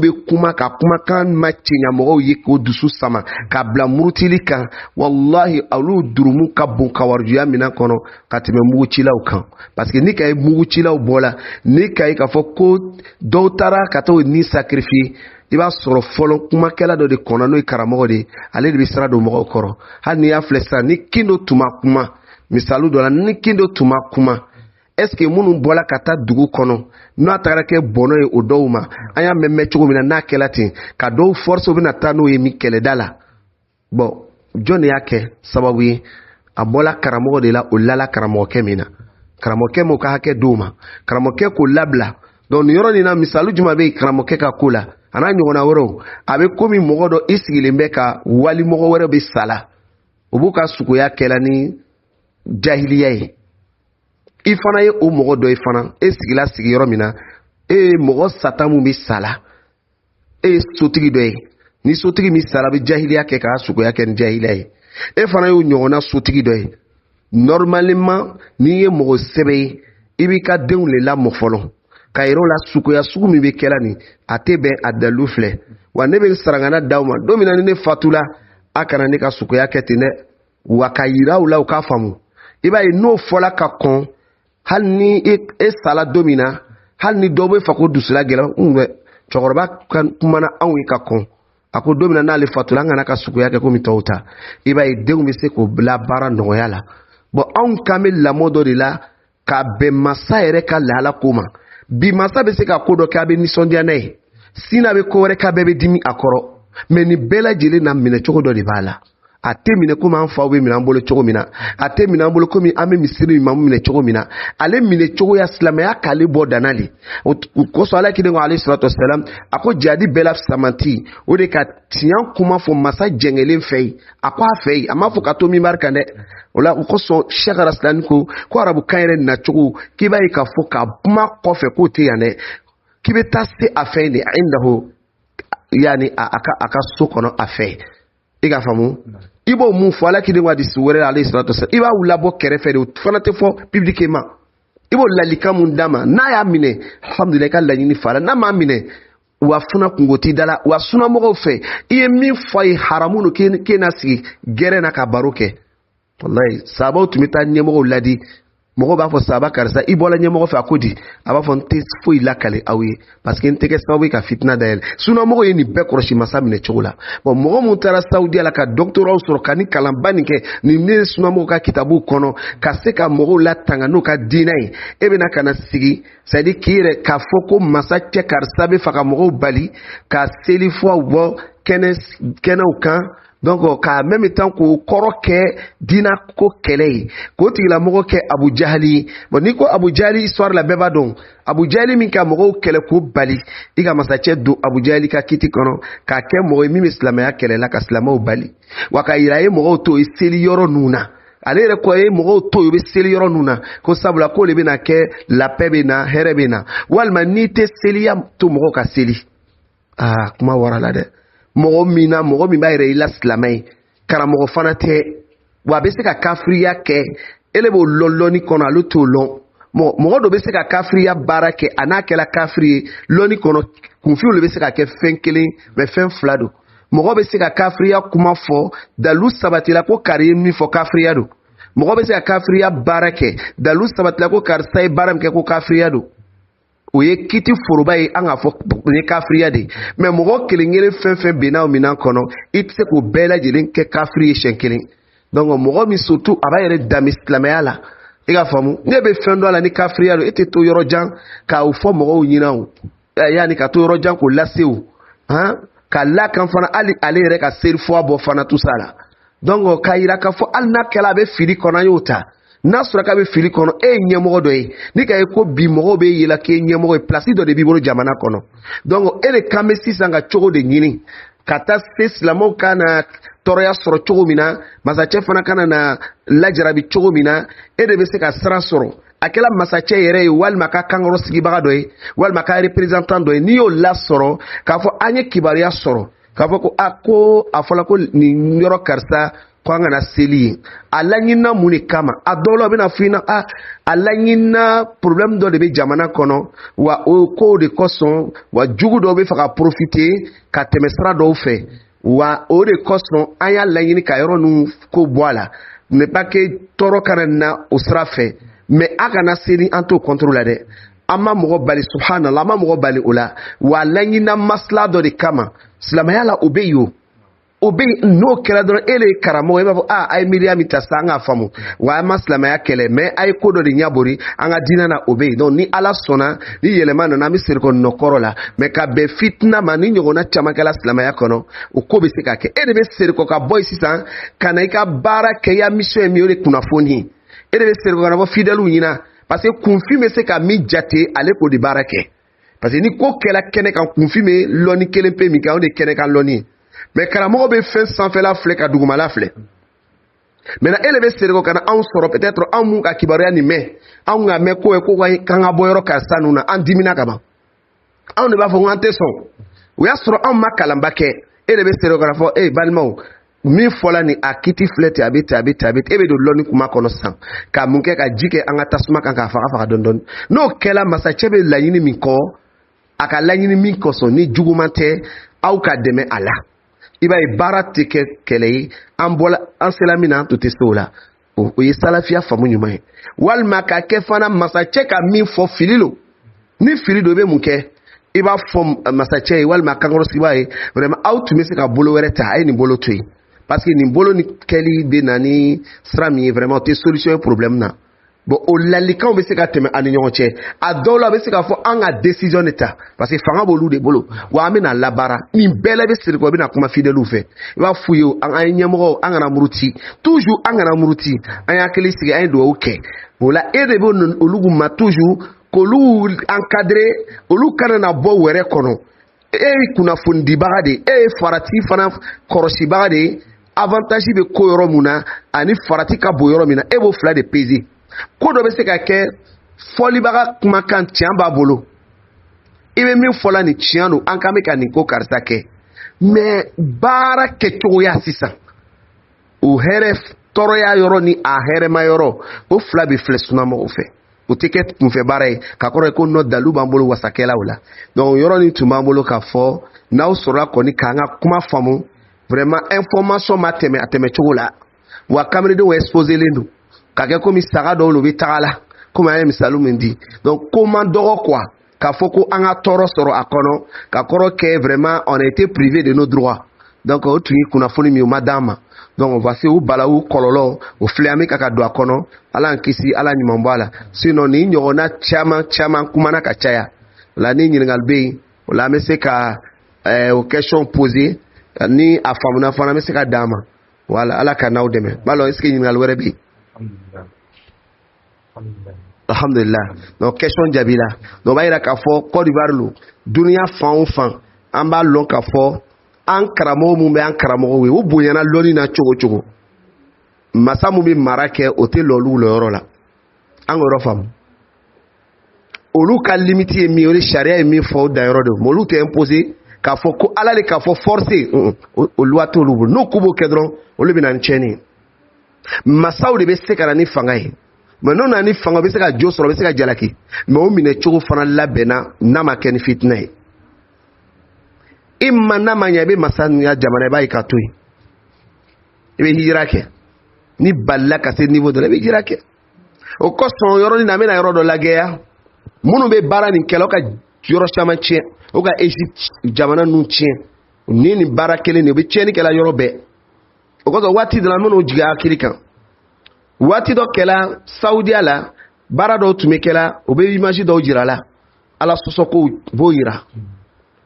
Bɛ kuma ka kumakan ma cɛɲa mɔgɔw ye k'o dusu sama ka bila murutili kan, walahi, olu durumu ka bon kawarijuya minɛn kɔnɔ ka tɛmɛ mugucilaw kan, parce que ni ka ye mugucilaw bɔla, ni ka ye k'a fɔ ko dɔw taara ka t'o ni sacrifier, i b'a sɔrɔ fɔlɔ kumakɛla dɔ de kɔnɔ, n'o ye karamɔgɔ de ye, ale de bɛ sira don mɔgɔw kɔrɔ. Hali n'i y'a filɛ sisan, ni kin dɔ tun ma kuma, misali dɔ la, ni kin dɔ tun ma kuma, est ce que minnu bɔla ka taa dugu kɔnɔ, n'a tagara kɛ bɔnɔ ye o dɔw ma, an y'a mɛn mɛn cogo min na, n'a kɛla ten ka dɔw force, u bɛna taa n'o ye min kɛlɛda la. Bon, jɔn de y'a kɛ sababu ye? A bɔla karamɔgɔ de la. O lala karamɔgɔkɛ min na, karamɔgɔkɛ m'o ka hakɛ d'o ma, karamɔgɔkɛ k'o labila. Donc nin yɔrɔ nin na, misali jumɛn bɛ yen karamɔgɔkɛ ka ko la, a n'a ɲɔgɔnna wɛrɛw? A bɛ komi mɔgɔ dɔ i sigilen bɛ ka wali mɔgɔ wɛrɛ bɛ sa la, o b'u ka sugoya kɛla ni jahiliya ye. I fana ye o mɔgɔ dɔ ye fana, e sigila sigiyɔrɔ min na, e ye mɔgɔ sata mun bɛ sa la, e ye sotigi dɔ ye. Ni sotigi min sara, bɛ jahiliya kɛ k'a sugoya kɛ ni jahiliya ye, e fana y'o ɲɔgɔnna sotigi dɔ ye. Normalement, n'i ye mɔgɔ sɛbɛ ye, i b'i ka denw le lamɔ fɔlɔ ka yɛrɛ la sugoya sugu min bɛ kɛla nin, a tɛ bɛn, a dalilu filɛ. Wa ne bɛ sarangana d'aw ma, don min na ni ne fatula, a kana ne ka sugoya kɛ ten dɛ. Wa ka yira u la, u k'a faamu. I b'a ye, n'o fɔla ka kɔn, hali ni e sala don min na, hali ni dɔw bɛ fɛ ko dusula gɛlɛn n bɛ cɛkɔrɔba kumana anw ye ka kɔn, a ko don min na n'ale fatula, an kana ka suguya kɛ komi tɔw ta. I b'a ye, denw bɛ se k'o bila baara nɔgɔya la. Bɔn, anw kan bɛ lamɔ dɔ de la ka bɛn masa yɛrɛ ka lahala ko ma. Bi masa bɛ se ka ko dɔ kɛ, a bɛ nisɔndiya n'a ye, sini a bɛ ko wɛrɛ k'a bɛɛ bɛ dimi a kɔrɔ. Mɛ nin bɛɛ lajɛlen na, minɛ cogo dɔ de b'a la. A tɛ minɛ komi an faw bɛ minɛ an bolo cogo min na, a tɛ minɛ an bolo komi an bɛ misiri imamu minɛ cogo min na. Ale minɛ cogoya silamɛya k'ale bɔ danna de. O kosɔn, Ala kelen ko, alayhi salatu wasalam, a ko jadi bɛɛ la samanti, o de ka tiɲɛ kuma fɔ masa jɛngɛlen fɛ yen. A ko a fɛ yen, a m'a fɔ ka to minbari kan dɛ. O la, o kosɔn Sheikh Rasilani ko arabukan yɛrɛ nacogo, k'i b'a ye k'a fɔ ka kuma kɔfɛ k'o tɛ yan dɛ, k'i bɛ taa se a fɛ yen de, indahu, yaani a ka so kɔnɔ a fɛ. I ka faamu, i b'o mun fɔ? Ala kelen ko hadisi wɛrɛ, alayhi salatu wasalam, i b'a labɔ kɛrɛfɛ de, o fana tɛ fɔ publiquement. I b'o ladilikan mun d'a ma, n'a y'a minɛ, alhamdulilayi, i ka laɲini fa la. N'a m'a minɛ, wa fana kungo t'i da la. Wa sunamɔgɔw fɛ, i ye min fɔ a ye, haramu don k'e na sigi gɛrɛn na ka baro kɛ. Walayi, sabaw tun bɛ taa ɲɛmɔgɔw ladi. Mɔgɔw b'a fɔ: "Saba karisa, i bɔra ɲɛmɔgɔ fɛ, a ko di?" A b'a fɔ: "N tɛ foyi lakale aw ye, parce que n tɛ kɛ sababu ye ka fitina dayɛlɛ." Sunamɔgɔw ye nin bɛɛ kɔlɔsi masa minɛ cogo la. Bɔn, mɔgɔ mun taara Saudiya la ka doctorat sɔrɔ, ka ni kalanba nin kɛ nin ne sunamɔgɔw ka kitabuw kɔnɔ, ka se ka mɔgɔw latanga n'u ka diinɛ ye, e bɛna ka na sigi, c'est à dire k'i yɛrɛ k'a fɔ ko masa cɛ karisa bɛ fɛ ka mɔgɔw bali ka seli fɔw bɔ kɛnɛ kɛnɛw kan. Donc ka même temps k'o kɔrɔ kɛ diina ko kɛlɛ ye, k'o tigilamɔgɔ kɛ Abu Jahali ye. Bon, n'i ko Abu Jahali, histoire la, bɛɛ b'a dɔn Abu Jahali min ka mɔgɔw kɛlɛ k'o bali. I ka masacɛ don Abu Jahali ka kiti kɔnɔ k'a kɛ mɔgɔ ye min bɛ silamɛya kɛlɛ la, ka silamɛw bali, wa ka yira a ye mɔgɔw to ye seli yɔrɔ ninnu na. Ale yɛrɛ ko a ye mɔgɔw to yen, u bɛ seli yɔrɔ ninnu na, ko sabula k'o de bɛna kɛ la paix bɛ na, hɛrɛ bɛ na. Walima n'i tɛ seliya to mɔgɔw ka seli. Aa, kuma wara la dɛ. Mɔgɔ min na, mɔgɔ min b'a yɛrɛ i la silamɛ ye, karamɔgɔ fana tɛ, wa a bɛ se ka kafiriya kɛ, ele b'o lɔn lɔnni kɔnɔ, ale t'o lɔn. Mɔgɔ dɔ bɛ se ka kafiriya baara kɛ, a n'a kɛla kafiri ye lɔnni kɔnɔ, kunfinw de bɛ se ka kɛ fɛn kelen, mɛ fɛn fila don. Mɔgɔ bɛ se ka kafiriya kuma fɔ, dalu sabatila ko kari ye min fɔ, kafiriya don. Mɔgɔ bɛ se ka kafiriya baara kɛ, dalu sabatila ko karisa ye baara min kɛ, ko kafiriya don. O ye kiti foroba ye, an k'a fɔ nin ye kafiriya de ye. Mɛ mɔgɔ kelen kelen, fɛn fɛn benna o minɛn kɔnɔ, i tɛ se k'o bɛɛ lajɛlen kɛ kafiri ye siɲɛ kelen. Donc mɔgɔ min surtout a b'a yɛrɛ dami silamɛya la, i ka faamu, ne bɛ fɛn dɔ a la ni kafiriya don, e tɛ to yɔrɔ jan k'o fɔ mɔgɔw ɲɛna o, yanni ka to yɔrɔ jan k'o lase o, han, ka la kan fana, hali ale yɛrɛ ka seri fɔ bɔ fana tout ça la. Donc k'a yira k'a fɔ hali n'a kɛla a bɛ fili kɔnɔ, an y'o ta. N'a sɔrɔ k'a bɛ fili kɔnɔ, e ye ɲɛmɔgɔ dɔ ye, ni ka ye ko bi mɔgɔw bɛ yɛlɛ k'e ɲɛmɔgɔ ye, place dɔ de b'i bolo jamana kɔnɔ. Donc e de kan bɛ sisan ka cogo de ɲini ka taa se silamɛw ka na tɔɔrɔya sɔrɔ cogo min na, masacɛ fana kana na lajarabi cogo min na. E de bɛ se ka sira sɔrɔ, a kɛla masacɛ yɛrɛ ye, walima ka kankɔrɔ sigibaga dɔ ye, walima ka représentant dɔ ye. N'i y'o lasɔrɔ k'a fɔ an ye kibaruya sɔrɔ k'a fɔ ko a ko a fɔla ko nin yɔrɔ karisa Ko an kana seli yen, a laɲinina mun de kama? A dɔw la, u bɛna f'i ɲɛna a a laɲinina problème dɔ de bɛ jamana kɔnɔ, wa o kow de kosɔn, wa jugu dɔw bɛ fɛ ka profiter ka tɛmɛ sira dɔw fɛ, wa o de kosɔn an y'a laɲini ka yɔrɔ ninnu ko bɔ a la, n'est pas que tɔɔrɔ kana na o sira fɛ. Mais a kana seli, an t'o contre la dɛ. An ma mɔgɔ bali, subhanallah, an ma mɔgɔ bali o la. Wa laɲinina masala dɔ de kama silamɛya la, o bɛ yen. O bɛ yen, n'o kɛra dɔrɔn, e de ye karamɔgɔ, i b'a fɔ a a ye miiriya min ta sisan, an k'a faamu wa, an ma silamɛya kɛlɛ, mais a ye ko dɔ de ɲabori an ka diinɛ na, o bɛ yen. Donc ni Ala sɔnna, ni yɛlɛma nana, an bɛ segin kɔ nɔkɔrɔ la. Mais ka bɛn fitina ma, ni ɲɔgɔnna caman kɛla silamɛya kɔnɔ, o ko bɛ se ka kɛ. E de bɛ segin kɔ ka bɔ yen sisan ka na i ka baara kɛ. I ya mission ye min ye, o de kunnafoni ye. E de bɛ segin kɔ ka na fɔ fidèles ɲɛna, parce que kunfin bɛ se ka min jate, ale k'o de baara kɛ, parce que ni ko kɛla kɛnɛ kan, kunfin bɛ lɔnni kelen pe min kan, o de ye kɛnɛ kan lɔnni ye. Mais karamɔgɔ bɛ fɛn sanfɛla filɛ ka dugumala filɛ. Maintenant, e de bɛ segin ka na anw sɔrɔ, peut-être anw mun ka kibaruya nin mɛn, anw ka mɛn ko ye ko k'an ka bɔ yɔrɔ karisa ninnu na, an dimina ka ban, anw de b'a fɔ ko an tɛ sɔn. O y'a sɔrɔ anw ma kalanba kɛ. E de bɛ segin ka na fɔ e balimaw, min fɔla nin, a kiti filɛ ten, a bɛ ten, a bɛ ten, a bɛ ten. E bɛ don lɔnni kuma kɔnɔ sisan ka mun kɛ? Ka ji kɛ an ka tasuma kan k'a faga faga dɔɔni dɔɔni. N'o kɛla, masacɛ bɛ laɲini min kɔ, a ka laɲini min kosɔn, ni juguman tɛ, aw ka dɛmɛ a la. I b'a ye, baara tɛ kɛ kɛlɛ ye. An bɔla, an sela min na, an tun tɛ se o la. O ye salafiya faamu ɲuman ye. Walima ka kɛ fana, masacɛ ka min fɔ, fili lo. Ni fili don, i bɛ mun kɛ? I b'a fɔ masacɛ ye walima kankɔrɔsigiba ye: vraiment, aw tun bɛ se ka bolo wɛrɛ ta, a ye nin bolo to yen, parce que nin bolo ni kɛli bɛ na ni sira min ye, vraiment, o tɛ solution ye problème na. Bon, o ladilikanw bɛ se ka tɛmɛ an ni ɲɔgɔn cɛ. A dɔw la, a bɛ se k'a fɔ an ka décision de ta, parce que fanga b'olu de bolo, wa an bɛna labaara nin bɛɛ la. I bɛ siri kɔ, i bɛna kuma fidèles fɛ, i b'a f'u ye: an ye ɲɛmɔgɔw, an kana muruti toujours, an kana muruti, an ye hakili sigi, an ye dugawu kɛ. O la, e de bɛ olu ma toujours k'olu encadrer, olu kana na bɔ wɛrɛ kɔnɔ. E ye kunnafonidibaga de ye, e ye farati fana kɔrɔsibaga de ye. Avantage bɛ ko yɔrɔ mun na ani farati ka bon yɔrɔ min na, e b'o fila de peser. Ko dɔ bɛ se ka kɛ, fɔlibaga kumakan tiɲɛ b'a bolo, i bɛ min fɔla nin tiɲɛ don, an kan bɛ ka nin ko karisa kɛ, mais baara kɛcogoya sisan, o hɛrɛ tɔɔrɔya yɔrɔ ni a hɛrɛma yɔrɔ, o fila bɛ filɛ sunamɔgɔw fɛ. O tɛ kɛ kunfɛ baara ye ka kɔrɔ ye ko nɔ dalu b'an bolo wasakɛlaw la. Donc yɔrɔ nin tun b'an bolo k'a fɔ n'aw sɔrɔla kɔni k'an ka kuma faamu. Vraiment, information ma tɛmɛ a tɛmɛ cogo la, wa kamaledenw exposé len don ka kɛ komi saga dɔw lo bɛ taga la, komi an ye misali min di. Donc ko man dɔgɔ quoi, k'a fɔ ko an ka tɔɔrɔ sɔrɔ a kɔnɔ, ka kɔrɔ kɛ vraiment on a été privé de nos droits. Donc o tun ye kunnafoni min, o ma d'an ma. Donc voici o balawu kɔlɔlɔ, o filɛ, an bɛ ka don a kɔnɔ. Ala y'an kisi, Ala ɲuman bɔ a la. Sinon nin ɲɔgɔnna caman caman kumana ka caya o la. Ni ɲininkali bɛ yen, o la an bɛ se ka o question poser. Ni a faamuna fana, an bɛ se ka d'an ma. Voilà, Ala ka n'aw dɛmɛ. B'a dɔn, est ce que ɲininkali wɛrɛ bɛ yen? Alhamdulillah. Donc question jaabi la. Donc o b'a yira k'a fɔ Côte d'Ivoire lo, duniya fan o fan, an b'a lɔn k'a fɔ an karamɔgɔ mun bɛ an karamɔgɔw ye, o bonyana lɔnni na cogo cogo, masa mun bɛ mara kɛ, o tɛ lɔ olu lɔyɔrɔ la. An ka yɔrɔ faamu, olu ka limite ye min ye, o de sariya ye min fɔ, o danyɔrɔ de. Mais olu tɛ imposer k'a fɔ ko Ala de k'a fɔ forcer, o loi t'olu bolo. N'o ko b'o kɛ dɔrɔn, olu bɛ na ni tiɲɛni ye. Masaw de bɛ se ka na ni fanga ye. Mais n'o nana ni fanga, o bɛ se ka jo sɔrɔ, o bɛ se ka jalaki, mais o minɛ cogo fana labɛnna, n'a ma kɛ ni fitinɛ ye. I ma n'a ma ɲɛ, i bɛ masa ninnu ka jamana, i b'a ye k'a to yen, i bɛ hijira kɛ. Ni balila ka se niveau dɔ la, i bɛ hijira kɛ. O kosɔn, yɔrɔnin na, an bɛna yɔrɔ dɔ lajɛya. Minnu bɛ baara nin kɛla, o ka yɔrɔ caman tiɲɛ, o ka Egypte jamana ninnu tiɲɛ ni nin baara kelen nin, o bɛ tiɲɛni kɛla yɔrɔ bɛɛ. O kosɔn, waati dɔ la, an bɛn'o jigin hakili kan. Waati dɔ kɛla Saudiya la, baara dɔw tun bɛ kɛla, o bɛ image dɔw jira la, Ala sɔsɔ b'o yira.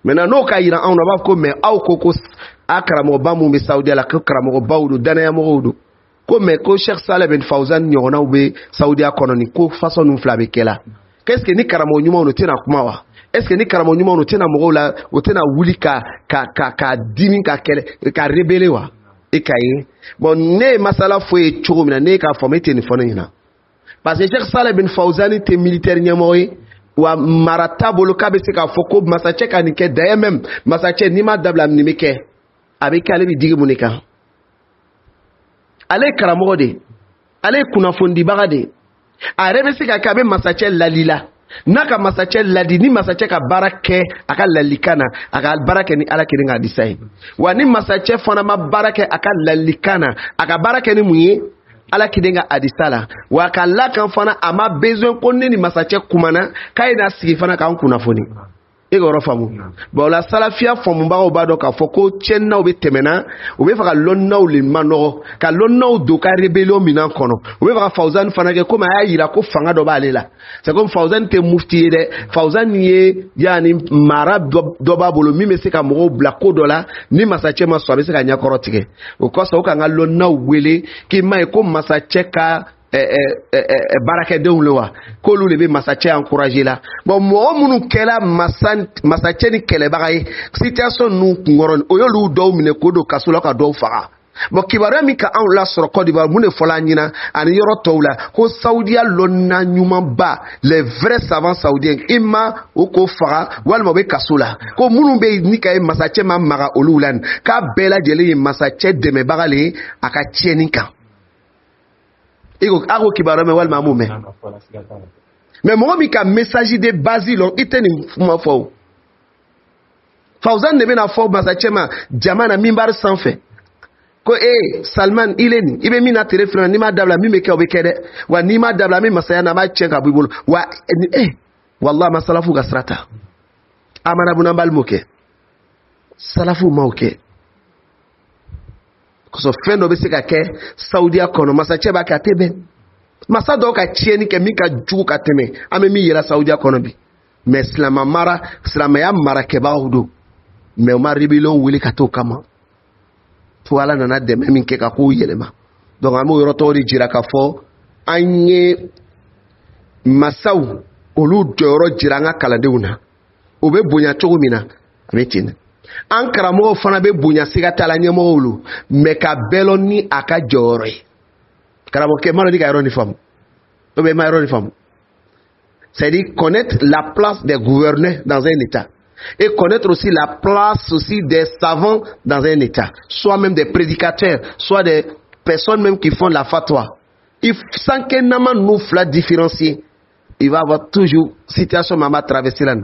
Maintenant, n'o ka yira anw na, u b'a fɔ ko mais aw ko ko a karamɔgɔba mun bɛ Saudiya la, ko karamɔgɔbaw don, danayamɔgɔw don, ko mais ko Sheikh Saleh bin Fawzan ɲɔgɔnnaw bɛ Saudiya kɔnɔ, nin ko façon ninnu fila bɛ kɛ la. Qu'est-ce que ni karamɔgɔ ɲumanw don tɛna kuma wa? Est-ce que ni karamɔgɔ ɲumanw don tɛna mɔgɔw la, o tɛna wuli ka dimi, ka kɛlɛ, ka rebeller wa? E ka ye, bon, ne ye masala fɔ ye cogo min na, ne k'a faamu, e tɛ nin fɔ ne ɲɛna, parce que Sheikh Saleh bin Fawzan tɛ militaire ɲɛmɔgɔ ye, wa mara t'a bolo k'a bɛ se k'a fɔ ko masacɛ ka nin kɛ. D'ailleurs même, masacɛ, n'i m'a dabila, nin bɛ kɛ, a bɛ kɛ, ale bɛ digi mun de kan? Ale ye karamɔgɔ de ye, ale ye kunnafonidibaga de ye. A yɛrɛ bɛ se ka kɛ a bɛ masacɛ lali la, n'a ka masacɛ ladi, ni masacɛ ka baara kɛ a ka lalikan na, a ka baara kɛ ni Ala kelen ka hadisa ye. Wa ni masacɛ fana ma baara kɛ a ka lalikan na, a ka baara kɛ ni mun ye? Ala kelen ka hadisa la. Wa ka lakan fana, a ma besoin ko ne ni masacɛ kumana k'a ye n'a sigi fana k'an kunnafoni. E ka yɔrɔ faamu. Bon, o la salafiya faamubagaw b'a dɔn k'a fɔ ko tiɲɛninaw bɛ tɛmɛna, u bɛ fɛ ka lɔnninaw le manɔgɔ, ka lɔnninaw don ka rébellion minɛn kɔnɔ. U bɛ fɛ ka Fawzan fana kɛ komi a y'a yira ko fanga dɔ b'ale la. C'est comme Fawzan tɛ mufti ye dɛ, Fawzan ye yaani mara dɔ b'a bolo min bɛ se ka mɔgɔw bila ko dɔ la, ni masacɛ ma sɔn a bɛ se ka ɲɛkɔrɔ tigɛ. O kosɔn u k'an ka lɔnninaw wele k'i m'a ye ko masacɛ ka baarakɛdenw le wa, k'olu de bɛ masacɛ encourager la. Bon, mɔgɔ minnu kɛra masacɛ ni kɛlɛbaga ye situation ninnu kunkɔrɔ, o y'olu dɔw minɛ k'o don kaso la ka dɔw faga. Bon, kibaruya min ka anw lasɔrɔ Côte d'Ivoire, mun de fɔla an ɲɛna ani yɔrɔ tɔw la, ko Saudiya lɔnna ɲumanba, les vrais savants saoudiens, i ma o k'o faga walima o bɛ kaso la, ko minnu bɛ yen ni ka ye masacɛ ma maga olu la, k'a bɛɛ lajɛlen ye masacɛ dɛmɛbaga le ye a ka tiɲɛni kan. I ko a ko kibaruya mɛn walima a m'o mɛn? Mais mɔgɔ min ka message de base lɔn, i tɛ nin kuma fɔ o. Fawzan de bɛna fɔ masacɛ ma jama na minbari sanfɛ ko e Salman, i le nin i bɛ min na tere filɛ, n'i m'a dabila min bɛ kɛ o bɛ kɛ dɛ, wa n'i m'a dabila an bɛ masaya na, an b'a tiɲɛ ka bɔ i bolo. Wa eh walahi, ma salafu ka sira ta, Amara bun Hanbal m'o kɛ, salafu m'o kɛ. Kosɔn fɛn dɔ bɛ se ka kɛ Saudiya kɔnɔ, masacɛ b'a kɛ a tɛ bɛn. Masa dɔw ka tiɲɛni kɛ min ka jugu ka tɛmɛ an bɛ min yira Saudiya kɔnɔ bi, mais silamɛ mara, silamɛya marakɛbagaw don, mais u ma rébellion wuli ka t'o kama fo Ala nana dɛmɛ min kɛ ka kow yɛlɛma. Donc an b'o yɔrɔ tɔgɔ de jira k'a fɔ an ye masaw olu jɔyɔrɔ jira an ka kalandenw na, o bɛ bonya cogo min na a bɛ ten. An karamɔgɔw fana bɛ bonya siga t'a la ɲɛmɔgɔw lo, mais ka bɛɛ lɔn ni a ka jɔyɔrɔ ye. Karamɔgɔkɛ ma dɔn ka yɔrɔ nin faamu, ou bien ma yɔrɔ nin faamu. C'est-à-dire connaître la place des gouverneurs dans un État et connaître aussi la place aussi des savants dans un État, soit même des prédicateurs, soit des personnes même qui font la fatwa. Sans qu'un nous fila différencier, il va avoir toujours situation min b'a traverser là.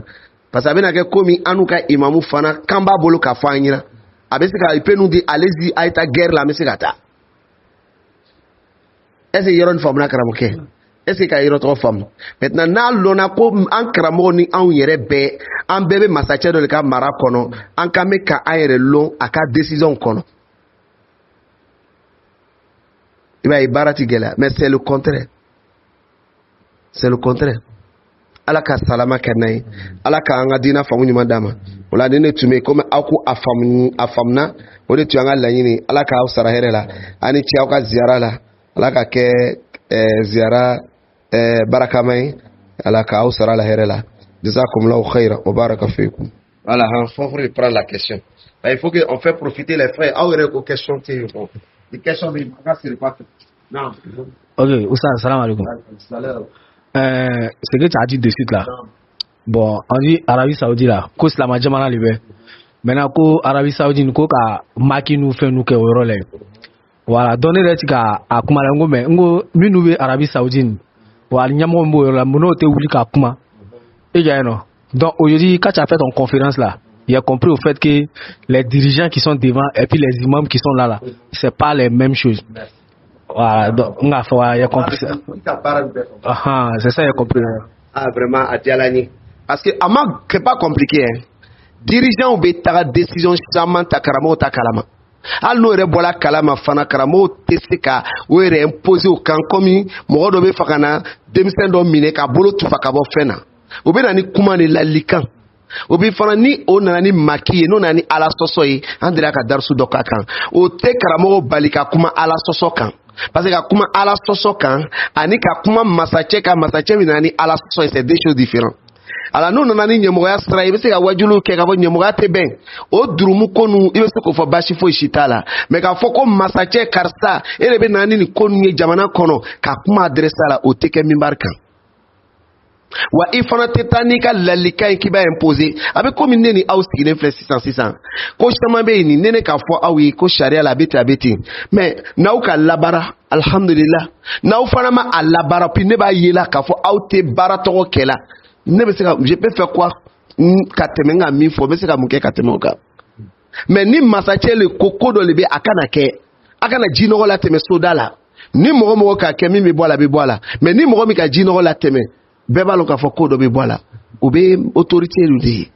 Parce que a bɛna kɛ komi an n'u ka imamu fana kan b'a bolo k'a fɔ an ɲɛna. A bɛ se ka, il peut nous dire allez-y, a ye taa guerre la, an bɛ se ka taa. Est-ce que yɔrɔ nin faamuna karamɔgɔkɛ? Est-ce que ka yɔrɔ tɔgɔ faamu? Maintenant n'a lɔnna ko an karamɔgɔ ni anw yɛrɛ bɛɛ, an bɛɛ bɛ masacɛ dɔ de ka mara kɔnɔ, an kan bɛ ka an yɛrɛ lɔn a ka décision kɔnɔ. I b'a ye baara ti gɛlɛya, mais c'est le contraire. C'est le contraire. Ala ka salama kɛ n'a ye, Ala ka an ka diinɛ faamu ɲuman d'a ma. O la ni ne tun bɛ yen komi aw ko a faamu, a faamuna, o de tun y'an ka laɲini. Ala k'aw sara hɛrɛ la, aw ni ce aw ka ziyara la, Ala ka kɛ ziyara barakama ye, Ala k'aw sara la hɛrɛ la. Jazakumullahu khairan wa baraka fikum. Voilà, hein, faut reprendre la question. Il faut qu'on fait profiter les frères. Aw yɛrɛ ko question tɛ yen bon. Les questions bɛ yen, an ka siri pas. Non. Ok, Oustaz, salam alaikum. Ce que tu as dit de suite là. Bon, on dit Arabie Saoudite là, ko silama jamana de bɛ. Maintenant ko Arabie Saoudite ko ka maki nu fɛn nu kɛ o yɔrɔ la yen. Voilà, donc ne yɛrɛ ti ka a kuma la, n ko mais n ko minnu bɛ Arabie Saoudite, wa ɲɛmɔgɔ min b'o yɔrɔ la, mun n'o tɛ wuli ka kuma. E jaa yen nɔ. Donc aujourd'hui, quand tu as fait ton conférence là, il a compris au fait que les dirigeants qui sont devant et puis les imams qui sont là, là, c'est pas les mêmes choses. Voilà, donc, on a fait, il a compris ça. Ah, c'est ça, il a compris. Ah, vraiment, a diyara n ye. Parce que a ma, c'est pas compliqué, hein. Dirigeants bɛ taga décision caman ta karamɔgɔw ta kalama. Hali n'o yɛrɛ bɔra kalama fana, karamɔgɔw tɛ se ka o yɛrɛ imposer o kan, komi mɔgɔ dɔ bɛ fɛ ka na denmisɛn dɔ minɛ ka bolo tufa ka bɔ fɛn na. O bɛ na ni kuma de ladilikan. O bi fana ni o nana ni maki ye, n'o nana ni Ala sɔsɔ ye, an delila ka darisu dɔ k'a kan. O tɛ karamɔgɔw bali ka kuma Ala sɔsɔ kan. Parce que ka kuma Ala sɔsɔ kan ani ka kuma masacɛ ka masacɛ min nana ni Ala sɔsɔ ye, c'est deux choses différentes. Ala n'o nana ni ɲɛmɔgɔya sira ye, i bɛ se ka wajuliw kɛ k'a fɔ ɲɛmɔgɔya tɛ bɛn. O durumu ko ninnu, i bɛ se k'o fɔ baasi foyi si t'a la. Mais k'a fɔ ko masacɛ karisa, e de bɛ na ni nin ko ninnu ye jamana kɔnɔ, ka kuma adressé a la, o tɛ kɛ minbari kan. Wa i fana tɛ taa n'i ka ladilikan ye k'i b'a imposer. A bɛ komi ne ni aw sigilen filɛ sisan sisan, ko caman bɛ yen nin ne k'a fɔ aw ye ko sariya la a bɛ ten, a bɛ ten, mais n'aw ka labaara, alhamdulillah. N'aw fana ma a labaara, puis ne b'a ye la k'a fɔ aw tɛ baara tɔgɔ kɛ la, ne bɛ se ka, je peux faire quoi ka tɛmɛ n ka min fɔ, n bɛ se ka mun kɛ ka tɛmɛ o kan? Mais ni masacɛ le ko ko dɔ le bɛ a kana kɛ, a kana jinɔgɔ latɛmɛ soda la, ni mɔgɔ mɔgɔ k'a kɛ, min bɛ bɔ a la, a bɛ bɔ a la. Mais ni mɔgɔ min ka jinɔgɔ latɛmɛ, bɛɛ b'a lɔn k'a fɔ ko dɔ bɛ bɔ a la, o bɛ autorité de ye.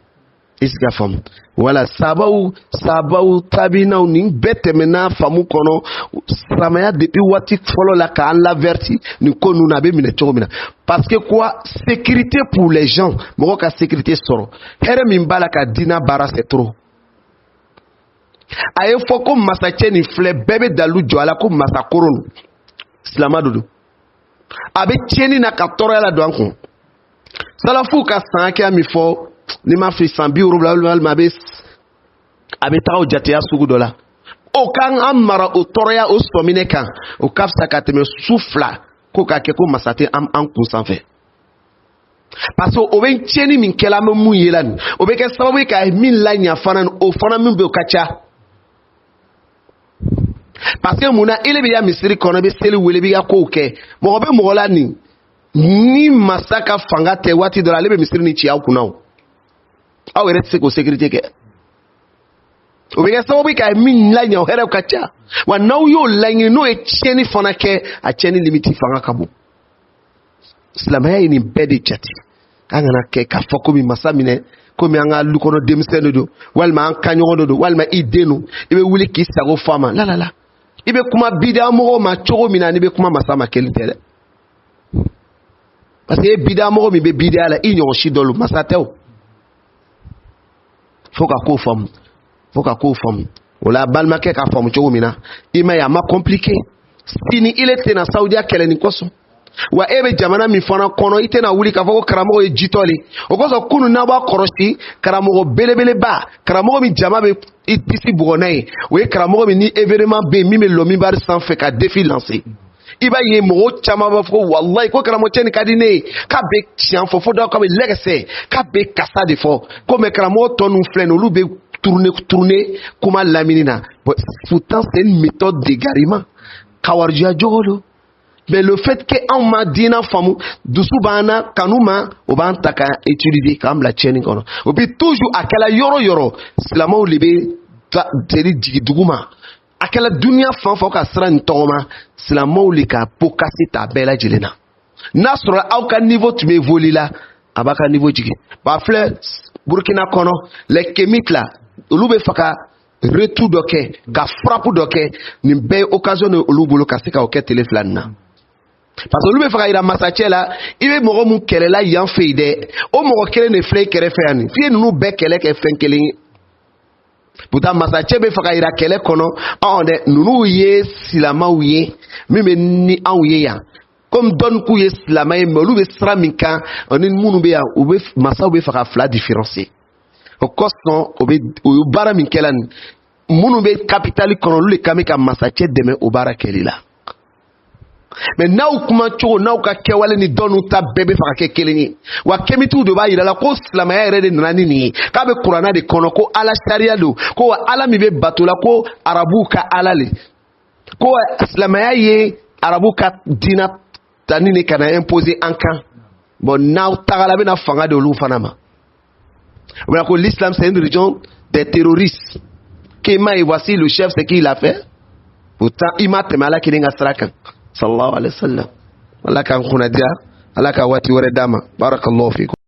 Est ce que a faamu? Wala sabaw sabaw tabinaw, nin bɛɛ tɛmɛna faamu kɔnɔ silamɛya depuis waati fɔlɔ la k'an l'averti nin ko ninnu na, a bɛ minɛ cogo min na. Parce que quoi? Sécurité pour les gens, mɔgɔ ka sécurité sɔrɔ, hɛrɛ min b'a la ka diinɛ baara, c'est trop. A ye fɔ ko masacɛ nin filɛ, bɛɛ bɛ dalu jɔ a la ko masakoro don, silama do don, a bɛ tiɲɛni na ka tɔɔrɔya la don an kun. Salafuw ka san hakɛya min fɔ, n'i ma fili, san 70 walima a bɛ taga o jateya sugu dɔ la, o k'an an mara o tɔɔrɔya o sɔminɛ kan, o ka fisa ka tɛmɛ su 2 ko k'a kɛ ko masa tɛ an kun sanfɛ. Parce que o bɛ tiɲɛni min kɛla, an bɛ mun ye la nin, o bɛ kɛ sababu ye ka min laɲa fana, o fana min bɛ o ka ca. Parce que mun na? Ele bɛ ya misiri kɔnɔ, i bɛ seli wele, i b'i ka kow kɛ, mɔgɔ bɛ mɔgɔ la nin, ni masa ka fanga tɛ, waati dɔ la ale bɛ misiri ni ci aw kunna, o aw yɛrɛ tɛ se k'o sécurité kɛ. O bɛ kɛ sababu ye ka min laɲa, o hɛrɛw ka ca. Wa n'aw y'o laɲini, n'o ye tiɲɛni fana kɛ, a tiɲɛni limite fanga ka bon. Silamɛya ye nin bɛɛ de jate. An kana kɛ k'a fɔ komi masa minɛ komi an ka lu kɔnɔ denmisɛn de don, walima an kaɲɔgɔn de don, walima i den don, i bɛ wuli k'i sago fɔ a ma. La la la, i bɛ kuma bida mɔgɔw ma cogo min na, n'i bɛ kuma masa ma, kelen tɛ dɛ. Parce que e bida mɔgɔ min bɛ bida la, i ɲɔgɔn si dɔ lo masa tɛ o. Fo ka ko faamu, fo ka ko faamu. O la, balimakɛ k'a faamu cogo min na, i ma ye, a ma compliqué. Sini ile tɛna Saudiya kɛlɛ nin kosɔn. Wa e bɛ jamana min fana kɔnɔ, i tɛna wuli k'a fɔ ko karamɔgɔ ye jitɔ le. O kosɔn kunun, n'aw b'a kɔlɔsi, karamɔgɔ belebeleba, karamɔgɔ min jama bɛ i disi bugɔ n'a ye, o ye karamɔgɔ min ni événement bɛ yen, min bɛ lɔ minbari sanfɛ ka défi lancer, i b'a ye mɔgɔw caman b'a fɔ ko walayi, ko karamɔgɔ cɛ nin ka di ne ye, k'a bɛ tiɲɛ fɔ, fo dɔw k'a bɛ lɛgɛsɛ, k'a bɛ kasa de fɔ ko. Mais karamɔgɔ tɔ ninnu filɛ nin ye, olu bɛ tourner tourner kuma lamini na. Bon, pourtant c'est une méthode d'égarement, kawarijuya jogo don. Mais le fait que anw ma diinɛ faamu, dusu b'an na kanu ma, o b'an ta ka utiliser k'an bila tiɲɛni kɔnɔ. O bi toujours a kɛla yɔrɔ yɔrɔ, silamɛw de bɛ teri jigin dugu ma. A kɛla duniya fan fɛn ka sira nin tɔgɔma, silamɛw de ka pot cassé ta bɛɛ lajɛlen na. N'a sɔrɔ aw ka niveau tun bɛ évoluer la, a b'a ka niveau jigin. Ba filɛ Burukina kɔnɔ, les kémites la, olu bɛ fɛ ka retour dɔ kɛ, ka frappe dɔ kɛ. Nin bɛɛ ye occasion de olu bolo ka se ka o kɛ tele 2 nin na, parce que olu bɛ fɛ ka yira masacɛ la, i bɛ mɔgɔ mun kɛlɛla yan fɛ yen dɛ, o mɔgɔ kelen de filɛ i kɛrɛfɛ yan nin, f'i ye ninnu bɛɛ kɛlɛ kɛ fɛn kelen ye. Pourtant masacɛ bɛ fɛ ka yira kɛlɛ kɔnɔ, ɔn dɛ, ninnu ye silamɛw ye min bɛ ni anw ye yan, komi dɔnni k'u ye silamɛ ye, mais olu bɛ sira min kan ani minnu bɛ yan, u bɛ masaw bɛ fɛ ka fila différencier. O kosɔn o bɛ o ye baara min kɛla nin, minnu bɛ capitale kɔnɔ, olu de kan bɛ ka masacɛ dɛmɛ o baara kɛli la. Mais n'aw kuma cogo, n'aw ka kɛwale ni dɔnniw ta bɛɛ bɛ fɛ ka kɛ kelen ye, wa kemitiw de b'a yira la ko silamɛya yɛrɛ de nana ni nin ye, k'a bɛ kuranna de kɔnɔ, ko ala sariya don, ko wa ala min bɛ bato la, ko arabuw ka ala le, ko silamɛya ye arabu ka diina tani de ka na imposer an kan. Bon, n'aw tagala, bɛna fanga di olu fana ma. O bɛna ko l'islam, c'est une religion des terroristes, k'e ma ye, voici le chef, ce qu'il a fait. Pourtant i ma tɛmɛ ala kelen ka sira kan, sallallahu alaihi wa sallam. Ala k'an kunnadiya, ala ka waati wɛrɛ d'a ma. Barakallahu fikum.